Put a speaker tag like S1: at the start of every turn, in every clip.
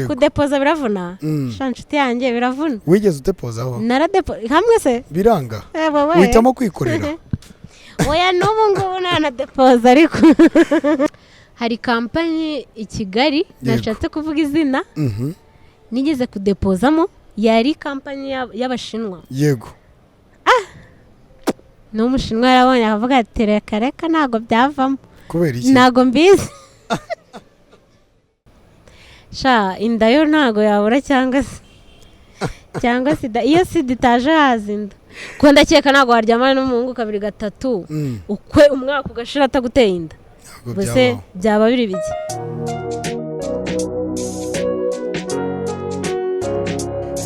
S1: Kudepoza biravuna. Sha nshuti yanjye, biravuna.
S2: Wigeze udepozaho?
S1: Naradepo hamwe se.
S2: Biranga?
S1: Ewe we.
S2: Uhitamo kwikorera?
S1: Oya, n'ubu ngubu ntanadepoza, ariko hari company i Kigali, nashatse kuvuga izina, nigeze kudepozamo, yari company y'Abashinwa. N'Umushinwa yarabonye akavuga ati: "Reka reka, ntabwo byavamo."
S2: Kubera iki?
S1: Ntabwo mbizi sha, inda yo ntabwo yabura, cyangwa sida. Iyo sida itaje haza inda, kuko ndakeka ntabwo waryamana n'umuhungu kabiri, gatatu, ukwe umwaka ugashira ataguteye inda.
S2: Ntabwo
S1: Ubwo se
S2: byabaho.
S1: byaba biri bike.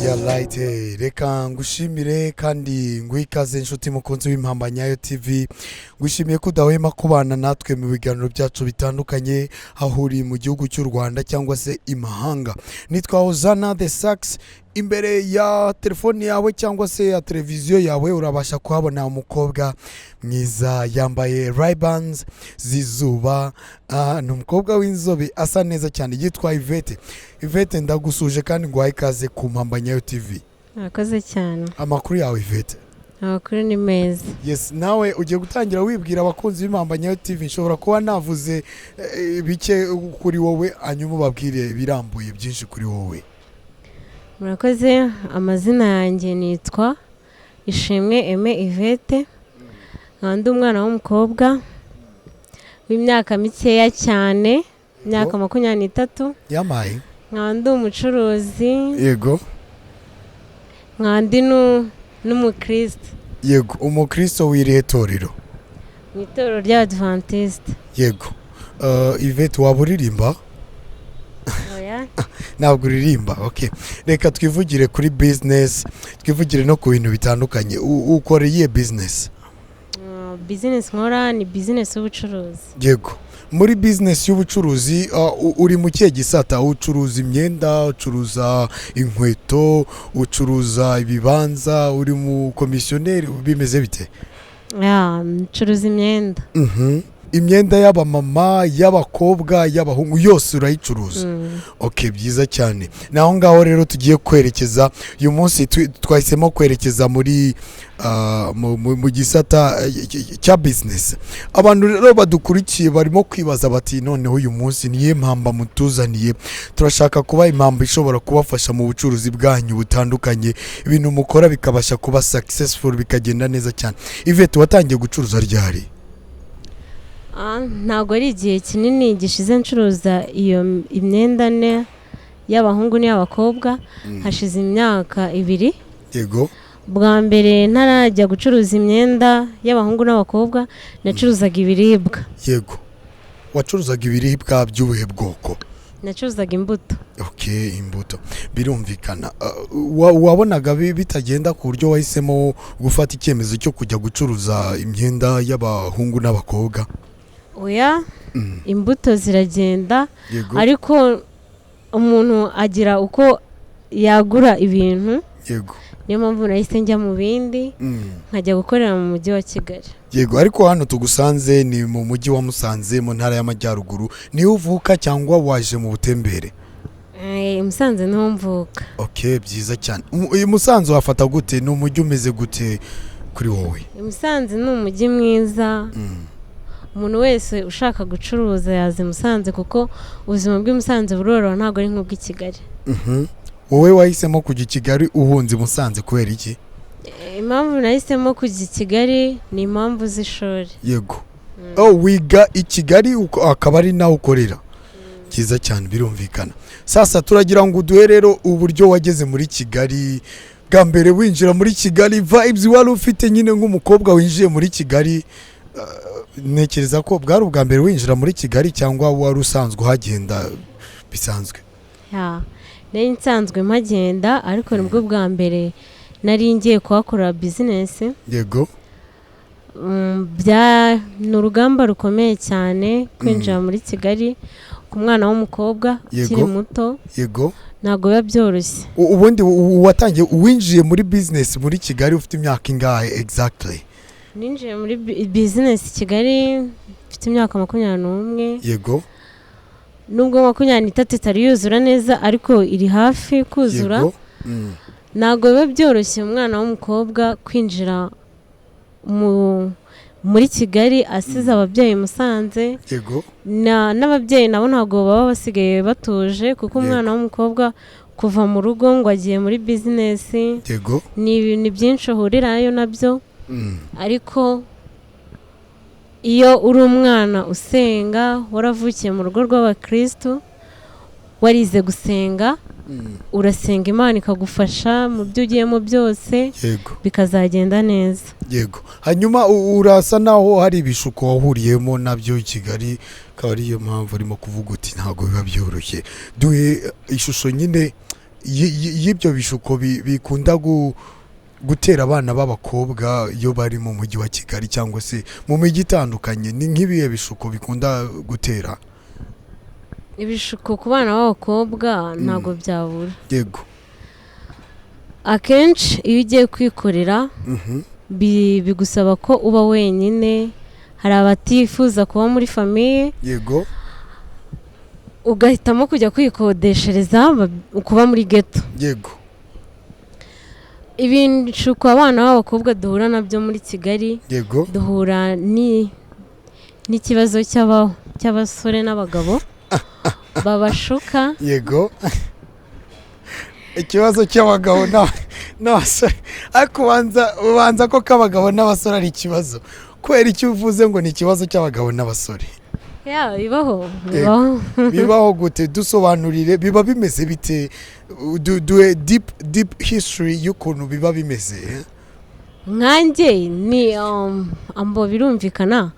S2: Ya right, reka ngushimire kandi nguhe ikaze, inshuti mukunzi w'Impamba Nyayo TV. Ngushimiye ko udahwema kubana natwe mu biganiro byacu bitandukanye, aho uri mu gihugu cy'u Rwanda cyangwa se imahanga. Nitwa Ozana The Sax. Imbere ya telefoni yawe cyangwa se ya televiziyo yawe urabasha kuhabona umukobwa mwiza, yambaye Ray-Bans z'izuba. Ni umukobwa w'inzobe, asa neza cyane, yitwa Yvette. Yvette, ndagusuje kandi nguhaye ikaze ku Mpamba Nyayo TV.
S1: Murakoze cyane.
S2: Amakuru yawe, Yvette?
S1: Amakuru ni meza.
S2: Yes, nawe ugiye gutangira wibwira abakunzi b'Impamba Nyayo TV. Nshobora kuba navuze bike kuri wowe, hanyuma ubabwire ibirambuye byinshi kuri wowe.
S1: Murakoze. Amazina yanjye nitwa Ishimwe Aime Yvette, nkaba ndi umwana w'umukobwa w'imyaka mikeya cyane, imyaka 23.
S2: Yamaye.
S1: Nkaba ndi umucuruzi. Nkaba ndi n'umukristo.
S2: Yego, umukristo w'irihe torero?
S1: Mu itorero ry'Abadivantisite.
S2: Yego. Yvette, waba uririmba?
S1: Oya.
S2: Ntabwo uririmba. Okay, reka twivugire kuri business, twivugire no ku bintu bitandukanye. Ukora iyihe business?
S1: Business nkora ni business y'ubucuruzi.
S2: Yego, muri business y'ubucuruzi uri mu kihe gisata? Ucuruza imyenda, ucuruza inkweto, ucuruza ibibanza, uri mu komisiyoneri, bimeze bite?
S1: Yeah, ncuruza imyenda.
S2: Imyenda y'abamama, y'abakobwa, y'abahungu, yose urayicuruza?
S1: Mm.
S2: Ok, byiza cyane. Ni aho ngaho rero tugiye kwerekeza uyu munsi. Twahisemo kwerekeza muri mu gisata cya business. Abantu rero badukurikiye barimo kwibaza bati: "Noneho uyu munsi niyo mpamba mutuzaniye? Turashaka kuba impamba ishobora kubafasha mu bucuruzi bwanyu butandukanye, ibintu mukora bikabasha kuba successful, bikagenda neza cyane." Yvette, watangiye gucuruza ryari?
S1: Ntabwo ari igihe kinini gishize ncuruza iyo imyenda ne y'abahungu n'iy'abakobwa, hashize imyaka 2. Bwa mbere ntarajya gucuruza imyenda y'abahungu n'abakobwa, nacuruzaga ibiribwa.
S2: Yego, wacuruzaga ibiribwa by'ubuhe bwoko?
S1: Nacuruzaga imbuto.
S2: Ok, imbuto, birumvikana. Wabonaga bitagenda ku buryo wahisemo gufata icyemezo cyo kujya gucuruza imyenda y'abahungu n'abakobwa?
S1: Oya, imbuto ziragenda, ariko umuntu agira uko yagura ibintu. Niyo mpamvu nahise njya mu bindi, nkajya gukorera mu mujyi wa Kigali.
S2: Yego, ariko hano tugusanze ni mu mujyi wa Musanze, mu Ntara y'Amajyaruguru. Niho uvuka cyangwa waje mu butembere?
S1: Musanze niho mvuka.
S2: Ok, byiza cyane. Uyu Musanze wafata gute? Ni umujyi umeze gute kuri wowe?
S1: Musanze ni umujyi mwiza. Umuntu wese ushaka gucuruza yaza i Musanze, kuko ubuzima bw'i Musanze buroroha, ntabwo ari nk'ubw'i Kigali.
S2: Wowe wahisemo kujya i Kigali uhunze i Musanze kubera iki?
S1: Impamvu nahisemo kujya i Kigali ni impamvu z'ishuri.
S2: Yego, oh, wiga i Kigali, akaba ari nawe ukorera. Byiza cyane, birumvikana. Sasa turagira ngo uduhe rero uburyo wageze muri Kigali bwa mbere, winjira muri Kigali, vibes wari ufite nyine nk'umukobwa winjiye muri Kigali. Ntekereza ko bwari ubwa mbere winjira muri Kigali, cyangwa wari usanzwe uhagenda bisanzwe?
S1: Yeah, nari nsanzwe mpagenda, ariko nibwo bwa mbere nari ngiye kuhakora business. Ni urugamba rukomeye cyane kwinjira muri Kigali ku mwana w'umukobwa ukiri muto. Ntabwo biba byoroshye.
S2: Ubundi watangiye, winjiye muri business muri Kigali ufite imyaka ingahe exactly?
S1: Ninjiye muri business i Kigali mfite imyaka 21. Nubwo 23 itari yuzura neza, ariko iri hafi kuzura. Ntabwo biba byoroshye umwana w'umukobwa kwinjira muri Kigali asize ababyeyi Musanze. N'ababyeyi nabo ntabwo baba basigaye batuje, kuko umwana w'umukobwa kuva mu rugo ngo agiye muri bizinesi, ni ibintu byinshi uhurirayo nabyo. Ariko iyo uri umwana usenga, waravukiye mu rugo rw'abakirisitu, warize gusenga, urasenga Imana ikagufasha mu byo ugiyemo byose, bikazagenda neza.
S2: Yego. Hanyuma urasa naho hari ibishuko wahuriyemo nabyo i Kigali, akaba ariyo mpamvu urimo kuvuga uti ntabwo biba byoroshye. Duhe ishusho nyine y'ibyo bishuko bikunda gutera abana b'abakobwa iyo bari mu mujyi wa Kigali cyangwa se mu mijyi itandukanye. Ni nk'ibihe bishuko bikunda gutera?
S1: Ibishuko ku bana b'abakobwa ntabwo byabura. Akenshi iyo ugiye kwikorera, bigusaba ko uba wenyine. Hari abatifuza kuba muri famille, ugahitamo kujya kwikodeshereza, kuba muri ghetto. Ibishuko abana b'abakobwa duhura nabyo muri Kigali, duhura n'ikibazo cy'abasore n'abagabo babashuka.
S2: Yego, ikibazo cy'abagabo n'abasore. Ariko ubanza ko k'abagabo n'abasore ari ikibazo. Kubera icyo uvuze ngo ni ikibazo cy'abagabo n'abasore?
S1: Ya, bibaho, bibaho.
S2: Bibaho gute? Dusobanurire, biba bimeze bite? Duhe deep history y'ukuntu biba bimeze, eh?
S1: Nkanjye ni ambo birumvikana,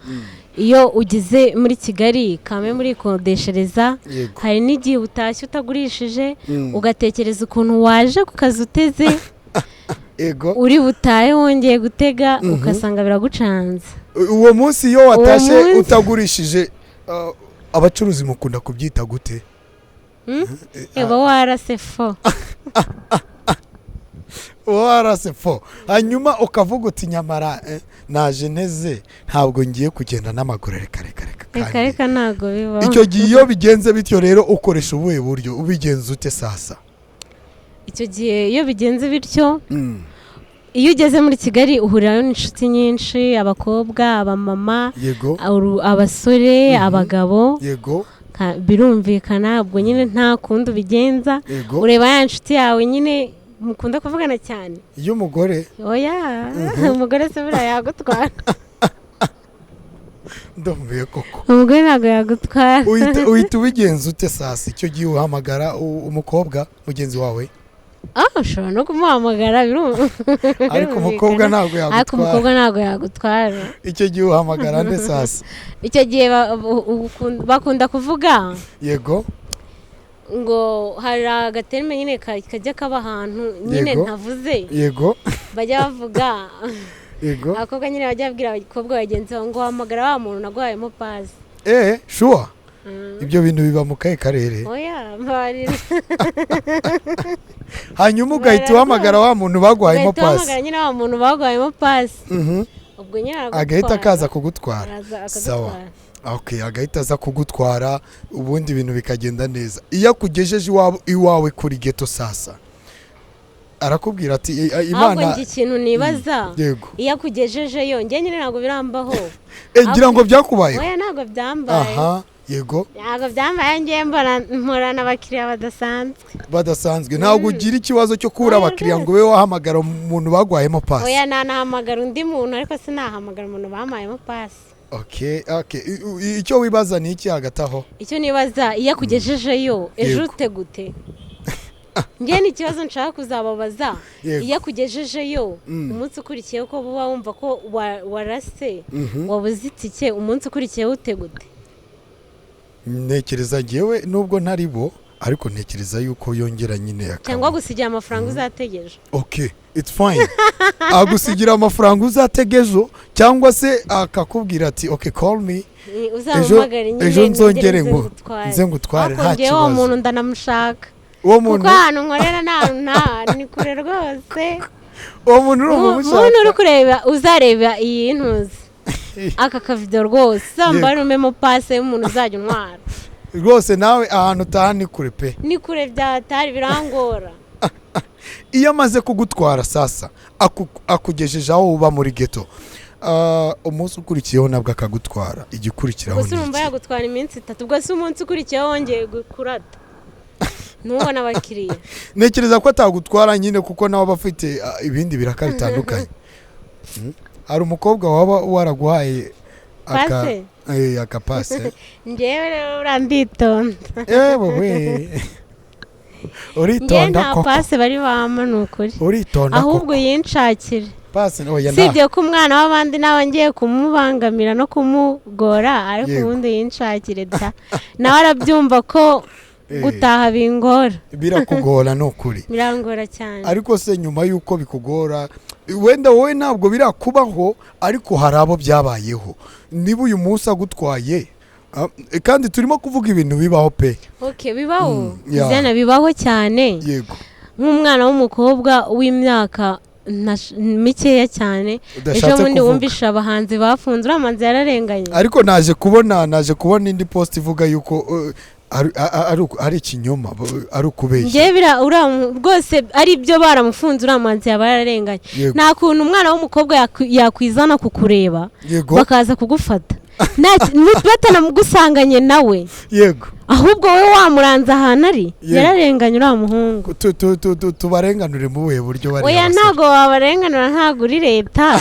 S1: iyo ugeze muri Kigali kame murikodeshereza, hari n'igihe utashye utagurishije, ugatekereza ukuntu waje ku kazi uteze, uri butahe wongeye gutega, ugasanga biragucanze.
S2: Uwo munsi iyo watashye
S1: munsi-
S2: utagurishije, abacuruzi mukunda kubyita gute?
S1: Uba warase fo.
S2: Uba warase fo. Hanyuma ukavuga uti nyamara naje nteze, ntabwo ngiye kugenda n'amaguru, reka reka reka.
S1: Reka.
S2: Kandi
S1: Reka, ntabwo bibaho.
S2: Icyo gihe iyo bigenze bityo rero, ukoresha ubuhe buryo? Ubigenza ute sasa?
S1: Icyo gihe iyo bigenze bityo, iyo ugeze muri Kigali uhurirayo n'inshuti nyinshi, abakobwa, abamama, abasore, abagabo. Birumvikana ubwo nyine nta kundi ubigenza, ureba ya nshuti yawe nyine mukunda kuvugana cyane.
S2: Y'umugore?
S1: Oya, umugore se buriya yagutwara?
S2: Ndumviye koko.
S1: Umugore ntabwo yagutwara.
S2: Uhita ubigenza ute sasa icyo gihe? Uhamagara umukobwa mugenzi wawe?
S1: Ah, ushobora no kumuhamagara.
S2: Ariko umukobwa ntabwo
S1: Ariko
S2: yagutwara.
S1: umukobwa ntabwo yagutwara.
S2: Icyo gihe uhamagara nde sasa?
S1: Icyo gihe bakunda kuvuga ngo hari agaterme nyine kajya kaba ahantu nyine ntavuze, bajya bavuga, abakobwa nyine bajya babwira abakobwa bagenzi babo ngo hamagara wa muntu naguhayemo pasi.
S2: Eh, sure? Ibyo bintu biba mu kahe karere?
S1: Oya, mbabarira.
S2: Hanyuma ugahita uhamagara wa muntu baguhayemo
S1: Ugahita
S2: pasi.
S1: uhamagara nyine wa muntu baguhayemo pasi. Ubwo nyine aragutwara.
S2: Agahita akaza kugutwara.
S1: Araza
S2: Sawa.
S1: akagutwara.
S2: Okay, agahita aza kugutwara, ubundi ibintu bikagenda neza. Iyo akugejeje iwawe kuri ghetto sasa, arakubwira ati
S1: Ahubwo
S2: Imana
S1: njye ikintu nibaza, iyo akugejejeyo, njye nyine ntabwo birambaho.
S2: Ngira ngo byakubayeho.
S1: Oya, ntabwo byambaye.
S2: Aha, yego.
S1: Ntabwo byambaye. Njye mbona mporana abakiriya badasanzwe.
S2: Badasanzwe. Ntabwo ugira ikibazo cyo kubura
S1: Oya,
S2: abakiriya
S1: rwose.
S2: ngo ube wahamagara umuntu baguhayemo pasi?
S1: Oya, nanahamagara undi muntu, ariko sinahamagara umuntu bampayemo pasi.
S2: Okay, icyo wibaza ni iki hagati aho?
S1: Icyo nibaza, iyo akugejejeyo ejo ute gute? Njye ni ikibazo nshaka kuzababaza. Iyo akugejejeyo, umunsi ukurikiyeho, ko uba wumva ko warase, wabuze itike, umunsi ukurikiyeho ute gute?
S2: Ntekereza ngewe, nubwo ntari bo, ariko ntekereza yuko yongera nyine akaba
S1: Cyangwa gusigira amafaranga uzategereje.
S2: Okay, it's fine. Agusigira amafaranga uzatega ejo, cyangwa se akakubwira ati okay, call me ejo,
S1: Uzampamagare nyine,
S2: ejo nzongere
S1: nongere
S2: ngo
S1: nze ngutware.
S2: nze ngutware,
S1: Ariko
S2: nta
S1: njyewe uwo
S2: kibazo.
S1: muntu ndanamushaka,
S2: Uwo
S1: kuko
S2: muntu
S1: ahantu nkorera nta ni kure rwose.
S2: Uwo muntu urumva
S1: Muntu uri
S2: umushaka?
S1: kureba, uzareba iyi ntuzi, aka kavido rwose, uzambare umemo pase y'umuntu uzajya untwara.
S2: Rwose nawe ahantu utaha ni kure pe.
S1: Ni kure byatari, birangora.
S2: Iyo amaze kugutwara sasa, akugejeje aho uba muri ghetto, umunsi ukurikiyeho nabwo akagutwara, igikurikiraho
S1: Ubwo se
S2: ni
S1: urumva
S2: iki?
S1: yagutwara iminsi 3, ubwo se umunsi ukurikiyeho wongeye kurata, ntubone abakiriya?
S2: Ntekereza ko atagutwara nyine, kuko nawe aba afite ibindi biraka bitandukanye. Hari umukobwa waba waraguhaye aka
S1: Passe?
S2: Akapase?
S1: Njyewe rero uranditonda.
S2: Yewe we,
S1: Njyewe
S2: uritonda
S1: nta
S2: koko.
S1: passe bari bampa, ni ukuri.
S2: Uritonda
S1: Ahubwo
S2: koko.
S1: yinshakire.
S2: Passe oya nta.
S1: Usibye ko umwana w'abandi nawe ngiye kumubangamira no kumugora, ariko ubundi yinshakire da, nawe arabyumva ko gutaha bingora.
S2: Birakugora ni ukuri.
S1: Birangora cyane.
S2: Ariko se nyuma y'uko bikugora, wenda wowe ntabwo birakubaho, ariko hari abo byabayeho, niba uyu munsi agutwaye, kandi turimo kuvuga ibintu bibaho pe.
S1: Okay, bibaho.
S2: Yeah.
S1: Zena, bibaho cyane. Nk'umwana w'umukobwa w'imyaka mikeya cyane, ejo
S2: Udashatse
S1: bundi
S2: kuvuga.
S1: wumvisha abahanzi bafunze, uriya muhanzi yararenganye.
S2: Ariko naje kubona indi post ivuga yuko ari ikinyoma, ari ukubeshya.
S1: Njyewe uriya rwose ari byo, baramufunze, uriya muhanzi yaba yararenganye. Nta kuntu umwana w'umukobwa yakwizana kukureba, bakaza kugufata batanamugusanganye nawe, ahubwo wowe wamuranze ahantu ari. Yararenganye uriya muhungu.
S2: Tubarenganure mu buhe buryo bariya
S1: Oya,
S2: basore?
S1: ntabwo wabarenganura, ntabwo uri leta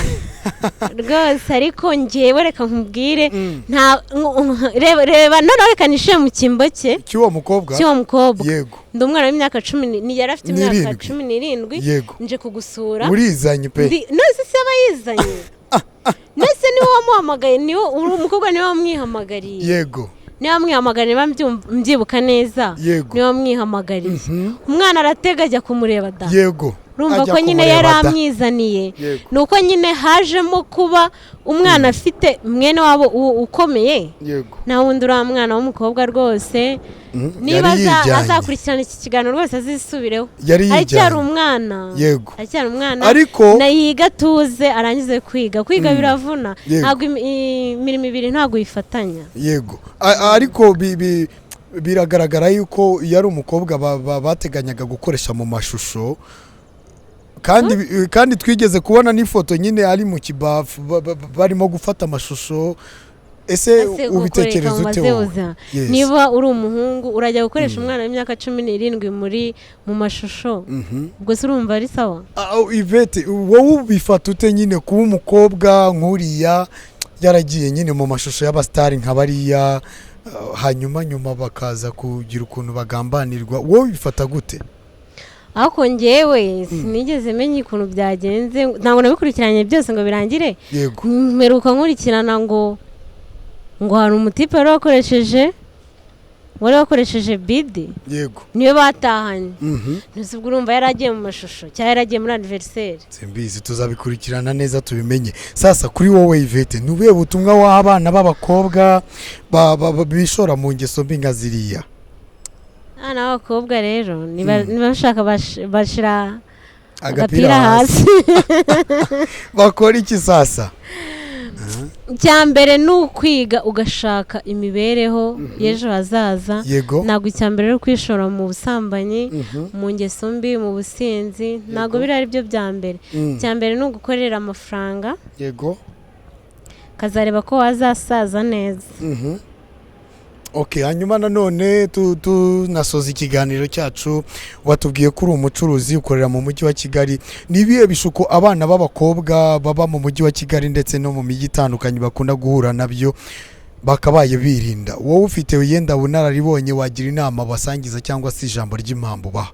S1: rwose. Ariko njyewe reka nkubwire, nta reba, reba noneho reka nishyire mu cyimbo cye.
S2: Cy'uwo mukobwa.
S1: Cy'uwo mukobwa. Ndi umwana w'imyaka cumi yari afite imyaka
S2: N'irindwi.
S1: 17. Nje kugusura.
S2: Urizanye pe.
S1: None se aba yizanye? None niwe wamuhamagaye? Niwe, uri umukobwa, niwe wamwihamagariye. Niwe wamwihamagariye, niba mbyibuka neza. Niwe wamwihamagariye. Umwana aratega ajya kumureba da. Urumva
S2: Ajya
S1: ko nyine
S2: kumureba
S1: yari
S2: da.
S1: amwizaniye. Ni uko nyine hajemo kuba umwana afite mwene wabo ukomeye. Nta wundi, uriya mwana w'umukobwa rwose, niba
S2: Yari yijyanye.
S1: azakurikirana iki kiganiro, rwose azisubireho.
S2: Yari
S1: Aracyari
S2: yijyanye.
S1: umwana. Aracyari umwana.
S2: Ariko
S1: Na yiga atuze, arangize kwiga. Kwiga biravuna. Ntabwo imirimo ibiri ntabwo uyifatanya.
S2: Yego. Ariko biragaragara yuko yari umukobwa bateganyaga gukoresha mu mashusho, kandi twigeze kubona n'ifoto nyine ari mu kibafu, barimo gufata amashusho. Ese
S1: Ese
S2: ubitekereza
S1: gukoreka
S2: ute
S1: mu
S2: wowe?
S1: mazebuza?
S2: Yes.
S1: Niba uri umuhungu, urajya gukoresha umwana w'imyaka 17 mu mashusho? Ubwo se urumva ari sawa?
S2: Yvette, wowe ubifata ute nyine kuba umukobwa nk'uriya yaragiye nyine mu mashusho y'abasitari nka bariya, hanyuma nyuma bakaza kugira ukuntu bagambanirwa? Wowe ubifata gute?
S1: Ariko njyewe sinigeze menya ukuntu byagenze, ntabwo nabikurikiranye byose ngo birangire. Mperuka nkurikirana ngo hari umutipe wari wakoresheje bidi, niwe batahanye. Ntuzi, ubwo urumva yari agiye mu mashusho cyangwa yari agiye muri anniversaire?
S2: Simbizi, tuzabikurikirana neza tubimenye. Sasa kuri wowe Yvette, ni ubuhe butumwa waha abana b'abakobwa bishora mu ngeso mbi nka ziriya?
S1: Abana b'abakobwa rero, niba bashaka bashira agapira hasi.
S2: Bakora iki sasa?
S1: Icya mbere ni ukwiga, ugashaka imibereho y'ejo hazaza. Ntabwo icya mbere ari ukwishora mu busambanyi, mu ngeso mbi, mu businzi. Ntabwo biriya ari byo bya mbere. Icya mbere ni ugukorera amafaranga, ukazareba ko wazasaza neza.
S2: Okay, hanyuma nanone tunasoza ikiganiro cyacu, watubwiye ko uri umucuruzi, ukorera mu mujyi wa Kigali. Ni ibihe bishuko abana b'abakobwa baba mu mujyi wa Kigali ndetse no mu mijyi itandukanye bakunda guhura nabyo bakabaye birinda? Wowe ufite wenda bunararibonye, wagira inama basangiza cyangwa se ijambo ry'impamvu baha?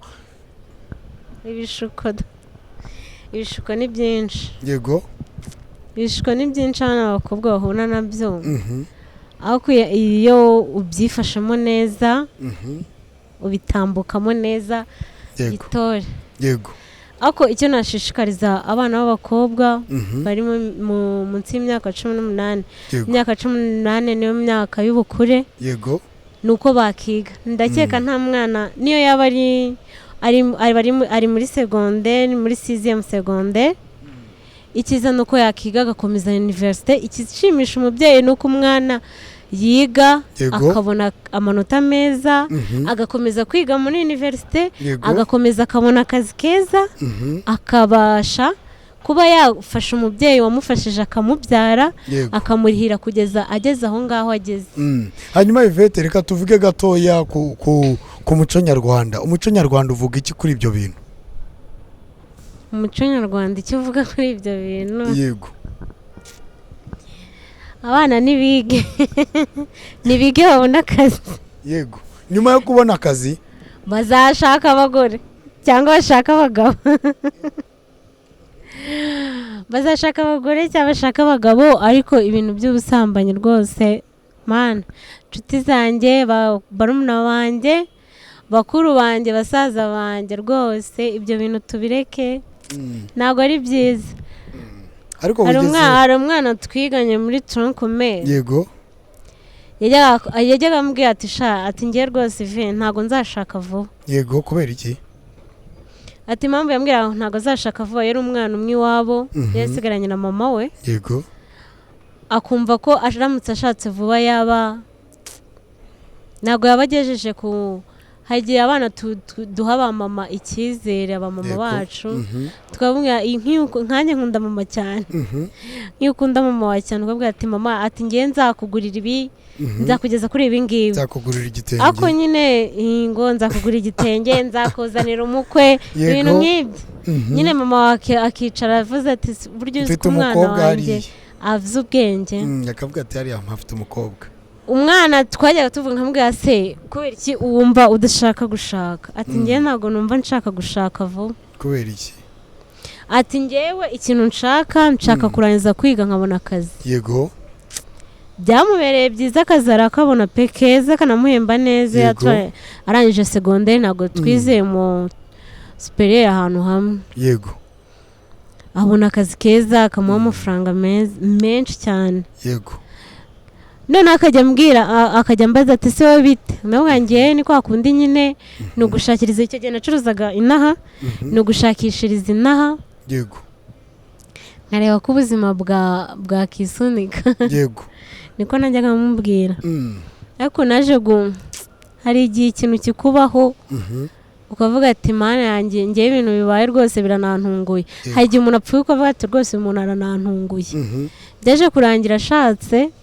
S1: Ibishuko ni byinshi. Ibishuko ni byinshi abana b'abakobwa bahura nabyo, ariko iyo ubyifashemo neza, ubitambukamo neza gitore. Ariko icyo nashishikariza abana b'abakobwa bari munsi y'imyaka 18, imyaka 18 niyo myaka y'ubukure, ni uko bakiga. Ndakeka nta mwana, niyo yaba ari muri segonderi, muri sixième segonderi, icyiza ni uko yakiga agakomeza université. Ikishimisha umubyeyi ni uko umwana Yiga akabona amanota meza, agakomeza kwiga muri universite, agakomeza akabona akazi keza, akabasha kuba yafasha umubyeyi wamufashije akamubyara, akamurihira kugeza ageze aho ngaho ageze.
S2: Hanyuma Yvette, reka tuvuge gatoya ku muco nyarwanda. Umuco nyarwanda uvuga iki kuri ibyo bintu?
S1: Umuco nyarwanda icyo uvuga kuri ibyo bintu?
S2: Yego.
S1: Abana nibige, nibige babone akazi.
S2: Yego, nyuma yo kubona akazi
S1: bazashaka abagore cyangwa bashaka abagabo, bazashaka abagore cyangwa bashaka abagabo, ariko ibintu by'ubusambanyi rwose mana, inshuti zanjye, barumuna banjye, bakuru banjye, basaza banjye, rwose ibyo bintu tubireke, ntabwo ari byiza.
S2: Ariko
S1: hari umwana twiganye muri tronc commun.
S2: Yego.
S1: Yajyaga ambwira ati sha, ati ngiye rwose ive ntabwo nzashaka vuba.
S2: Yego, kubera iki?
S1: Ati impamvu yambwira ntabwo azashaka vuba, yari umwana umwe iwabo, yasigaranye na mama we.
S2: Yego.
S1: Akumva ko aramutse ashatse vuba yaba ntabwo yaba agejeje ku hagiye abana duha ba mama icyizere, abamama bacu tukababwira nkanjye nkunda mama cyane, nk'iyo ukunda mama wawe cyane ukabwira ati mama, ati ngiye nzakugurira ibi, nzakugeza kuri ibi ngibi,
S2: nzakugurira igitenge,
S1: ariko nyine ngo nzakugura igitenge, nzakuzanira umukwe, ibintu nk'ibyo nyine mama wawe akicara avuze ati buryo uzi ko umwana wanjye avuze ubwenge,
S2: akavuga ati hariya mpafite umukobwa.
S1: Umwana twajyaga tuvuga nkamubwira se kubera iki wumva udashaka gushaka? Ati ngewe ntabwo numva nshaka gushaka vuba.
S2: Kubera iki?
S1: Ati ngewe ikintu nshaka kurangiza kwiga nkabona akazi.
S2: Yego.
S1: Byamubereye byiza, akazi arakabona pe keza kanamuhemba neza, arangije segonderi ntabwo twizeye mu superieur ahantu hamwe.
S2: Yego.
S1: Abona akazi keza kamuha amafaranga menshi cyane.
S2: Yego.
S1: None akajya ambwira, akajya ambaza ati se wowe bite? Ndamubwira ngewe ni kwa kundi nyine ni ugushakiriza, icyo gihe nacuruzaga inaha, ni ugushakishiriza inaha.
S2: Yego.
S1: Nkareba ko ubuzima bwakisunika.
S2: Yego.
S1: Niko najyaga mubwira. Ariko naje hari igihe ikintu kikubaho ukavuga ati mana yanjye ngewe ibintu bibaye rwose biranantunguye. Hari igihe umuntu apfuye ukavuga ati rwose umuntu aranantunguye. Byaje kurangira ashatse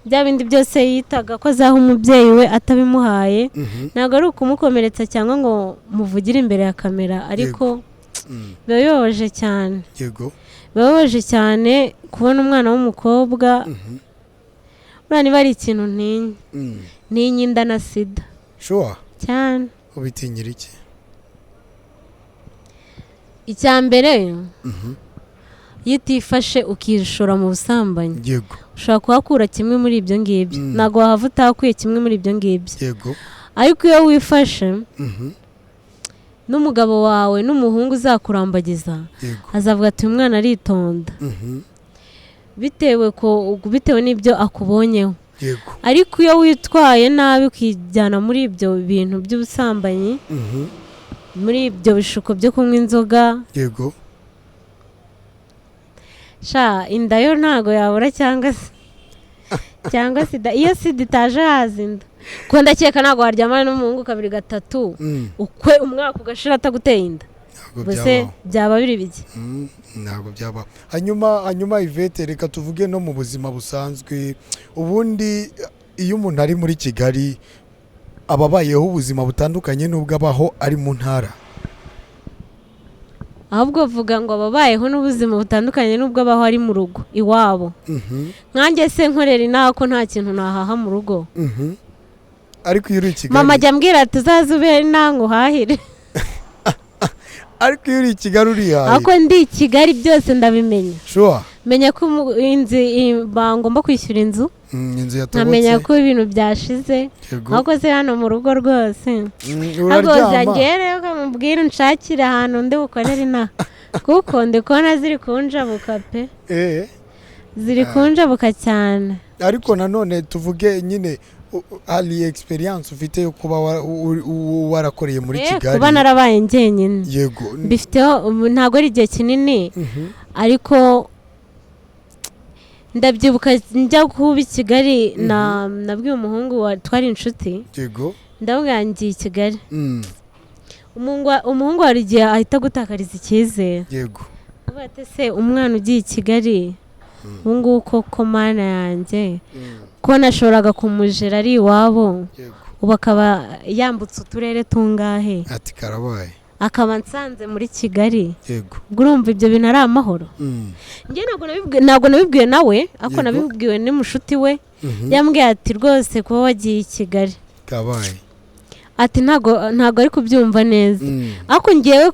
S1: bya bindi byose yitaga ko azaha umubyeyi we atabimuhaye, ntabwo ari ukumukomeretsa cyangwa ngo muvugire imbere ya kamera, ariko biba bibabaje cyane.
S2: Yego.
S1: Bibabaje cyane kubona umwana w'umukobwa, buriya niba ari ikintu ntinya, ntinya inda na sida.
S2: Sure.
S1: Cyane.
S2: Ubitinyira iki?
S1: Icya mbere, iyo utifashe ukishora mu busambanyi,
S2: yego,
S1: ushobora kuhakura kimwe muri ibyo ngibyo, ntabwo wahava utahakuye kimwe muri ibyo ngibyo.
S2: Yego.
S1: Ariko iyo wifashe n'umugabo wawe n'umuhungu uzakurambagiza, azavuga ati uyu mwana aritonda, bitewe n'ibyo akubonyeho.
S2: Yego.
S1: Ariko iyo witwaye nabi ukijyana muri ibyo bintu by'ubusambanyi, muri ibyo bishuko byo kunywa inzoga,
S2: yego,
S1: sha inda yo ntago yabura, cyangwa sida. Iyo sida itaje haza inda, kuko ndakeka ntago waryamana n'umuhungu kabiri gatatu ukwe umwaka ugashira ataguteye inda, mbese byaba biri bike,
S2: ntabwo byabaho. Hanyuma Yvette, reka tuvuge no mu buzima busanzwe. Ubundi iyo umuntu ari muri Kigali aba abayeho ubuzima butandukanye n'ubwo abaho ari mu ntara.
S1: Ahubwo vuga ngo ababayeho n'ubuzima butandukanye n'ubwo abaho ari mu rugo iwabo. Nkanjye se nkorera inaha ko nta kintu nahaha mu rugo.
S2: Ariko iyo uri i Kigali,
S1: mama ajya ambwira ati uzaze ube inaha ngo uhahire.
S2: Ariko iyo uri i Kigali urihaye.
S1: Ariko ndi i Kigali byose ndabimenya.
S2: Sure.
S1: Menya ko inzu ngomba kwishyura inzu,
S2: inzu yatobotse,
S1: nkamenya ko ibintu byashize. Ahubwo se hano mu rugo rwose
S2: uraryama.
S1: Ngewe ukamubwira unshakire ahantu ndi bukorere inaha, kuko ndi kubona ziri kunjabuka pe, ziri kunjabuka cyane.
S2: Ariko nanone tuvuge nyine hari experience ufite yo kuba warakoreye muri Kigali.
S1: Kuba narabaye njyenyine.
S2: Yego.
S1: Mbifiteho ntabwo ari igihe kinini, ariko Ndabyibuka njya kuba i Kigali, nabwiye umuhungu wa twari inshuti, ndavuga ngiye i Kigali. Umuhungu hari igihe ahita agutakariza icyizere. Avuga ati: "Se umwana ugiye i Kigali ubu ngubu koko, Mana yanjye, ko nashoboraga kumujera ari iwabo, ubu akaba yambutse uturere tungahe?"
S2: Ati karabaye.
S1: Akaba nsanze muri Kigali. Ubwo urumva ibyo bintu ari amahoro? Njye ntabwo nabibwiwe nawe, ariko nabibwiwe n'umushuti we. Yambwiye ati: "Rwose kuba wagiye i Kigali,"
S2: kabaye.
S1: ati ntabwo ari kubyumva neza. Ariko ngewe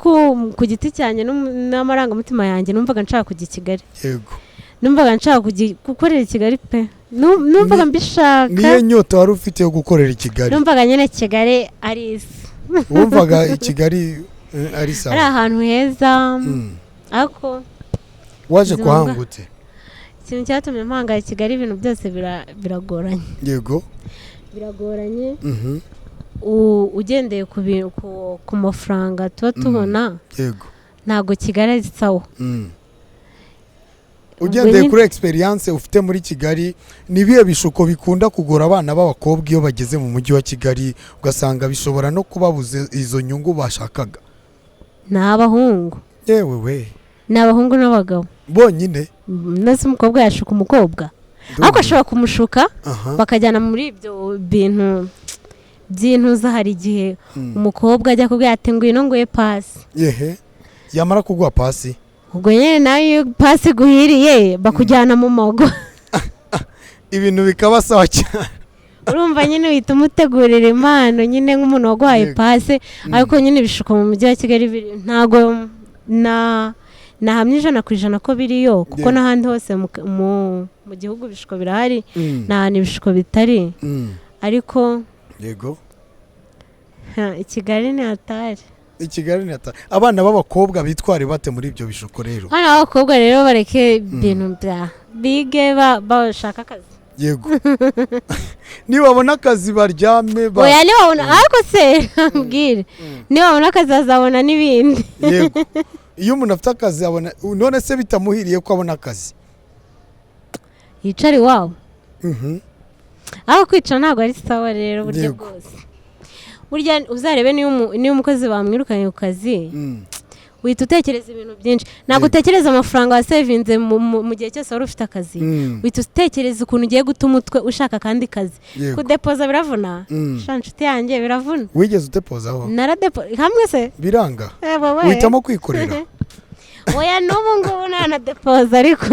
S1: ku giti cyanjye n'amarangamutima yanjye, numvaga nshaka kujya i Kigali. Numvaga nshaka kujya gukorera i Kigali pe. Numvaga mbishaka.
S2: Niyo nyota wari ufite yo gukorera i Kigali?
S1: Numvaga nyine Kigali ari isi.
S2: Wumvaga i Kigali ari
S1: ari
S2: sawa?
S1: Ahantu heza. Ariko
S2: Waje
S1: ubuzima
S2: kuhangute?
S1: Ikintu cyatumye mpanga i Kigali, ibintu byose biragoranye. Biragoranye. Ugendeye ku mafaranga tuba tubona, ntabwo Kigali ari sawa. Ubwo
S2: Ugendeye
S1: nyine-
S2: kuri experience ufite muri Kigali, ni ibihe bishuko bikunda kugora abana b'abakobwa iyo bageze mu mujyi wa Kigali, ugasanga bishobora no kubabuza izo nyungu bashakaga?
S1: Ni abahungu.
S2: Yewe we!
S1: Ni abahungu n'abagabo.
S2: Bonyine?
S1: Ndetse umukobwa yashuka umukobwa, ariko ashobora kumushuka bakajyana muri ibyo bintu by'intuza. Hari igihe umukobwa ajya kubwira ati: "Ngwino nguhe pasi."
S2: Yehe, yamara kuguha pasi?
S1: Ubwo nyine nawe iyo pasi iguhiriye, bakujyana mu mago.
S2: Ibintu bikaba sawa cyane.
S1: Urumva nyine uhita umutegurira impano nyine nk'umuntu waguhaye pasi. Ariko nyine ibishuko mu mujyi wa Kigali ntabwo na nahamya 100% ko biriyo, kuko n'ahandi hose mu gihugu ibishuko birahari. Nta hantu ibishuko bitari. Ariko ha, i Kigali ni hatari.
S2: I Kigali ni hatari. Abana b'abakobwa bitware bate muri ibyo bishuko rero?
S1: Hano abakobwa rero bareke ibintu bya bige, bashaka akazi.
S2: Yego, nibabona akazi baryame
S1: Oya, nibabona, ariko se mbwire, nibabona akazi bazabona n'ibindi.
S2: Yego, iyo umuntu afite akazi abona. None se bitamuhiriye ko abona akazi?
S1: Yicara iwabo. Aho kwicara ntabwo ari sawa rero burya bwose. Burya uzarebe, niyo umukozi bamwirukanye ku kazi, uhita utekereza ibintu byinshi. Ntabwo utekereza amafaranga wasevinze mu gihe cyose wari ufite akazi. Uhita utekereza ukuntu ugiye guta umutwe ushaka akandi kazi. Kudepoza biravuna. Sha nshuti yanjye, biravuna.
S2: Wigeze udepozaho?
S1: Naradepo hamwe se.
S2: Biranga?
S1: Eh, wowe.
S2: Uhitamo kwikorera?
S1: Oya, n'ubu ngubu ntanadepoza, ariko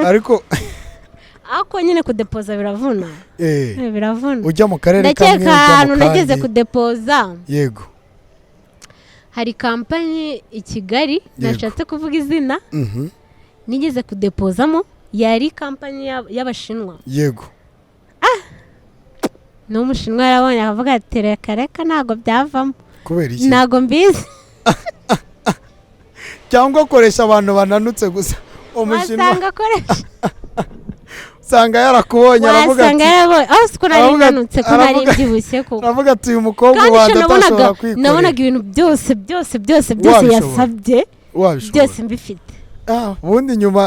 S2: Ariko
S1: ariko nyine kudepoza biravuna. Biravuna.
S2: Ujya mu karere kamwe,
S1: Ndakeka
S2: ujya mu
S1: ahantu nageze
S2: kandi.
S1: kudepoza, hari kampanyi i Kigali, nashatse kuvuga izina, nigeze kudepozamo, yari kampanyi y'Abashinwa. N'umushinwa yarabonye akavuga ati: "Reka reka, ntabwo byavamo."
S2: Kubera iki?
S1: Ntabwo mbizi.
S2: Cyangwa akoresha abantu bananutse gusa umushinwa?
S1: Wasanga akoresha
S2: Usanga yarakubonye aravuga
S1: Wasanga
S2: ati
S1: yarabonye aho siko nari nanutse, ko nari mbyibushye koko.
S2: Aravuga ati: "Uyu mukobwa
S1: Kandi
S2: wanjye
S1: sha nabonaga
S2: atashobora kwikorera."
S1: nabonaga ibintu byose byose byose byose
S2: Wabishobora.
S1: yasabye
S2: Wabishobora.
S1: byose mbifite.
S2: Ah, ubundi nyuma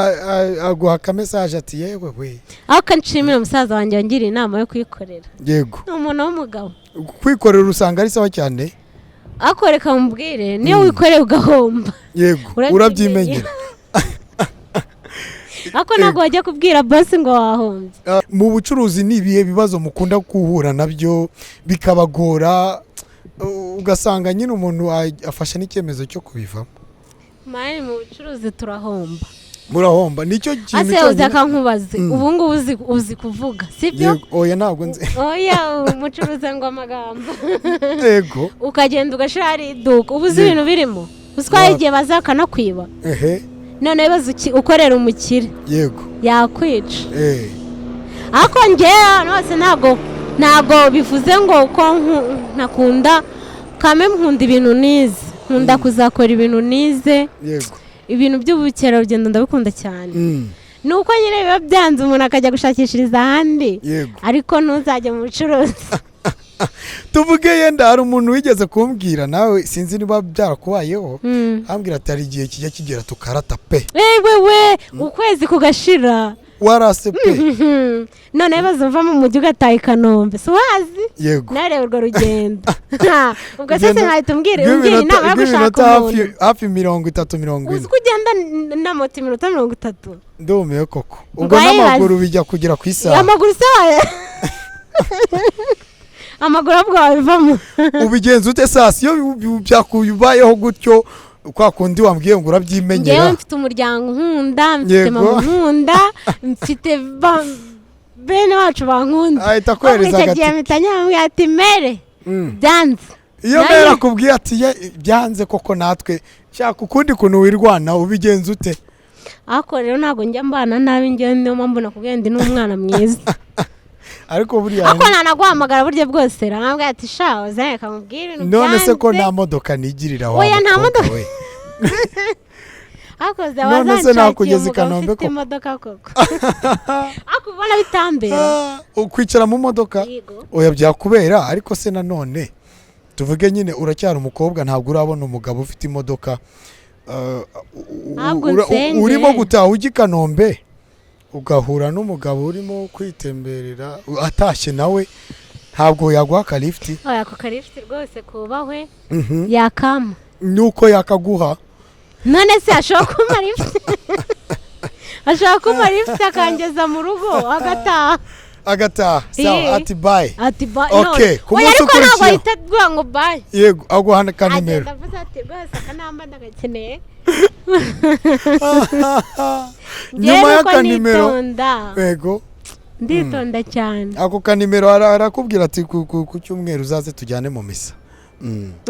S2: aguha akamesaje ati: "Yewe we."
S1: Ariko nshimira umusaza wanjye wangiriye inama yo kuyikorera. Ni umuntu w'umugabo.
S2: Kwikorera usanga ari sawa cyane.
S1: Ariko reka mubwire, niyo wikoreye ugahomba, urabyimenyera.
S2: Urabyimenyera.
S1: Ariko ntabwo wajya kubwira bosi ngo wahombye.
S2: Ah, mu bucuruzi ni ibihe bibazo mukunda guhura nabyo bikabagora, ugasanga nyine umuntu afashe n'icyemezo cyo kubivamo?
S1: Mani, mu bucuruzi turahomba.
S2: Murahomba, nicyo kintu
S1: Ase uzi
S2: cyonyine.
S1: Akankubaze, ubu ngubu uzi kuvuga, sibyo?
S2: Yego. Oya, ntabwo nzi.
S1: Oya, umucuruzi ngo amagambo. Ukagenda ugashyira hari iduka, uba uzi ibintu birimo, uzi ko hari igihe bazakanakwiba. None ibibazo ukorera umukire, yakwica. Ariko ngewe ahantu hose ntabwo bivuze ngo ko ntakunda kame, nkunda ibintu nize, nkunda kuzakora ibintu nize. Ibintu by'ubukerarugendo ndabikunda cyane. Ni uko nyine biba byanze, umuntu akajya gushakishiriza ahandi. Ariko ntuzajye mu bucuruzi.
S2: Tuvuge yenda hari umuntu wigeze kumbwira, nawe sinzi niba byarakubayeho, ambwira ati: "Hari igihe kijya kigera tukarata pe."
S1: Ewe we, ukwezi kugashira.
S2: Warase pe.
S1: None bazumva mu mujyi ugataha i Kanombe, si uhazi?
S2: Yego.
S1: Nareba urwo rugendo, ubwo se
S2: Ugenda-
S1: sinahita umbwira umbwira inama yo gushaka
S2: rw'iminota hafi
S1: umuntu?
S2: Hafi 30, 40.
S1: Uzi ko ugenda na moto iminota 30?
S2: Ndumiwe koko. Ubwo
S1: Ngo ayibaze.
S2: n'amaguru bijya kugera ku isaha.
S1: Amaguru se wawe, amaguru ahubwo wabivamo.
S2: Ubigenza ute sasa iyo byakubayeho gutyo, kwa kundi wambwiye ngo urabyimenyera?
S1: Ngewe mfite umuryango nkunda, mfite mama nkunda, mfite bene wacu bankunda.
S2: Ahita
S1: Ahubwo
S2: akohereza
S1: icyo gihe
S2: agati.
S1: mpita nyamubwira ati: "Mere, byanze."
S2: Iyo
S1: Nanjye-
S2: mera akubwiye ati: "Ye, byanze koko, natwe shaka ukundi kuntu wirwana," ubigenza ute?
S1: Ariko rero ntabwo njya mbana nabi njyewe, niyo mpamvu nakubwiye ndi n'umwana mwiza.
S2: Ariko buriya
S1: Ariko nanaguhamagara buryo bwose, ramubwira ati: "Sha, uzanye kamubwira ibintu
S2: None se ko
S1: byanze."
S2: nta modoka nigirira wa
S1: Oya, nta
S2: mukobwa
S1: modoka.
S2: we?
S1: Ariko
S2: None se
S1: wazanshakiye
S2: nakugeza i
S1: umugabo
S2: Kanombe
S1: ufite
S2: koko?
S1: imodoka koko, ariko ubona bitambera.
S2: Ah, ukwicara mu modoka?
S1: Yego.
S2: Oya, byakubera, ariko se nanone tuvuge nyine uracyari umukobwa, ntabwo urabona umugabo ufite imodoka.
S1: Ntabwo nsengere.
S2: Urimo gutaha ujya i Kanombe, ugahura n'umugabo urimo kwitemberera atashye, nawe ntabwo yaguha akalifuti?
S1: Oya, ako kalifuti rwose kubahwe, yakama.
S2: Nuko yakaguha.
S1: None se ashobora kumpa lifuti, ashobora kumpa lifuti akangeza mu rugo, agataha.
S2: Agataha, sawa.
S1: Ye.
S2: Ati: "Bye."
S1: Ati: "Bye."
S2: Okay,
S1: None
S2: ku
S1: oya,
S2: munsi
S1: ariko ntabwo
S2: ukurikiyeho.
S1: ahita aguha ngo bye.
S2: Yego, aguha akanimero.
S1: Agenda avuze ati: "Rwose akanamba ndagakeneye."
S2: Nyuma
S1: Njyewe nuko
S2: y'akanimero.
S1: nitonda.
S2: Yego.
S1: Nditonda cyane.
S2: Ako kanimero, arakubwira ati: "Ku cyumweru uzaze tujyane mu misa."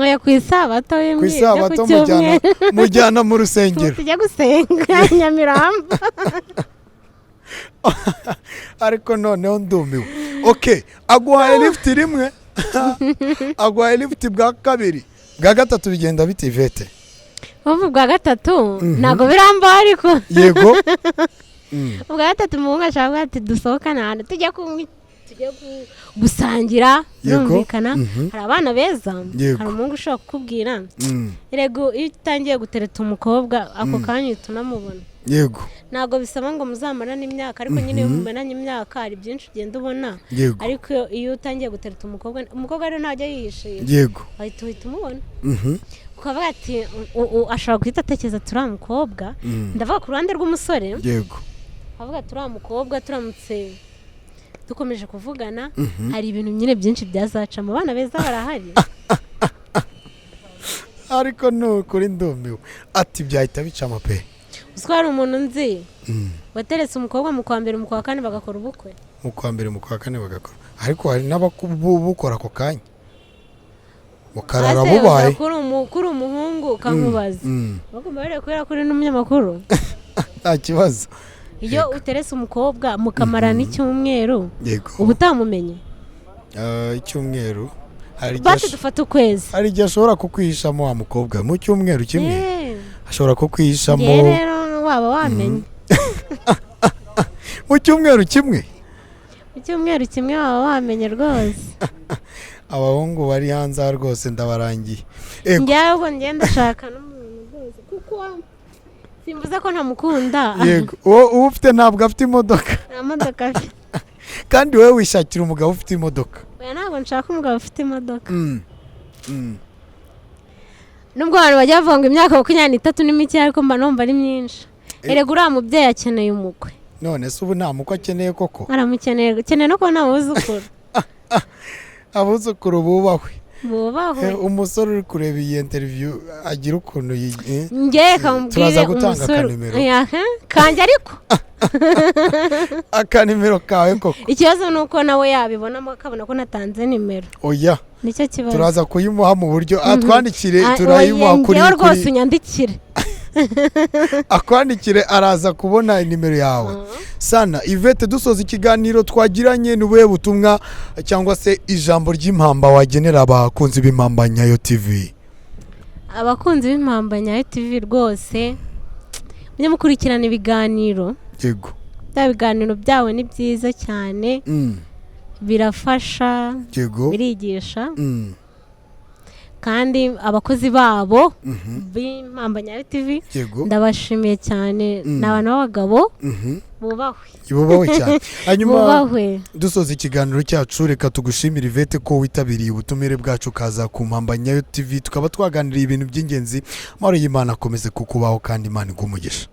S1: Oya, ku isabato
S2: Ku
S1: w'imbwira ibyo
S2: isabato.
S1: Ku
S2: Mujyana
S1: cyumweru.
S2: Mujyana mu rusengero.
S1: Tujya gusenga Nyamirambo.
S2: Ariko noneho ndumiwe. Ok, aguhaye lifuti rimwe, aguhaye lifuti bwa kabiri, bwa gatatu, bigenda bite, Ivete?
S1: Ubu bwa gatatu ntabwo birambaho, ariko ubwa gatatu umuhungu ashaka kuvuga ati: "Dusohokane ahantu, tujya kunywa, tujya gusangira." Birumvikana. Hari abana beza. Hari umuhungu ushobora kukubwira, erega iyo utangiye gutereta umukobwa, ako kanya uhita unamubona. Ntabwo bisaba ngo muzamarane imyaka, ariko nyine iyo mumaranye imyaka hari byinshi ugenda ubona. Ariko iyo utangiye gutereta umukobwa, umukobwa rero ntajya yihishira. Uhita umubona, ukavuga ati ashobora guhita atekereza ati: "Uriya mukobwa," ndavuga ku ruhande rw'umusore, avuga ati: "Uriya mukobwa turamutse dukomeje kuvugana, hari ibintu nyine byinshi byazacamo." Abana beza barahari.
S2: Ariko ni ukuri ndumiwe, ati byahita bicamo pe.
S1: Uzi ko hari umuntu nzi wateretse umukobwa mu kwa mbere, mu kwa kane bagakora ubukwe?
S2: Mu kwa mbere, mu kwa kane bagakora, ariko hari n'ababukora ako kanya, bukarara
S1: Ase,
S2: bubaye.
S1: uza kuri umuhungu ukamubaza, bagomba bareba kubera ko uri n'umunyamakuru.
S2: Nta kibazo.
S1: Iyo uteretse umukobwa mukamarana icyumweru, uba utamumenye?
S2: Icyumweru hari igihe
S1: Basi dufate ukwezi.
S2: Hari igihe ashobora kukwihishamo wa mukobwa mu cyumweru kimwe. Ashobora kukwihishamo.
S1: Ngewe rero waba wamenye.
S2: Mu cyumweru kimwe.
S1: Mu cyumweru kimwe waba wamenye rwose.
S2: Abahungu bari hanze aha rwose ndabarangiye. Ego.
S1: Njyewe ahubwo ngenda ndashaka n'umuntu rwose, kuko simvuze ko ntamukunda.
S2: Yego, uwo ufite ntabwo afite imodoka.
S1: Nta modoka afite.
S2: Kandi wowe wishakira umugabo ufite imodoka.
S1: Oya, ntabwo nshaka umugabo ufite imodoka. Nubwo abantu bajya bavuga ngo imyaka 23 ni mike, ariko mba numva ari myinshi. Erega uriya mubyeyi akeneye umukwe.
S2: None se ubu nta mukwe akeneye koko?
S1: Aramukeneye, akeneye no kubona abuzukuru.
S2: Abuzukuru bubahwe.
S1: Bubahwe.
S2: Umusore uri kureba iyi interview agira ukuntu
S1: Njye kamubwire.
S2: Turaza gutanga
S1: Umusore
S2: akanimero.
S1: Yaha, kanjye ariko.
S2: Akanimero kawe koko?
S1: Ikibazo ni uko nawe yabibonamo akabona ko natanze nimero.
S2: Oya.
S1: Nicyo kibazo.
S2: Turaza kuyimuha mu buryo atwandikire.
S1: Ah,
S2: Turayimuha
S1: oya,
S2: kuri
S1: njyewe rwose
S2: kuri
S1: unyandikire.
S2: Akwandikire, araza kubona nimero yawe. Sana Ivete, dusoza ikiganiro twagiranye, ni ubuhe butumwa cyangwa se ijambo ry'impamba wagenera abakunzi b'Impamba Nyayo TV?
S1: Abakunzi b'Impamba Nyayo TV, rwose mujye mukurikirana ibiganiro. Bya biganiro byabo ni byiza cyane. Birafasha. Birigisha. Kandi abakozi babo b'Impamba Nyayo TV, ndabashimiye cyane. Ni abantu b'abagabo. Bubahwe.
S2: Bubahwe cyane. Hanyuma
S1: Bubahwe.
S2: dusoza ikiganiro cyacu, reka tugushimire, Yvette, ko witabiriye ubutumire bwacu, ukaza ku Mpamba Nyayo TV, tukaba twaganiriye ibintu by'ingenzi. Amahoro y'Imana akomeze kukubaho kandi Imana iguhe umugisha.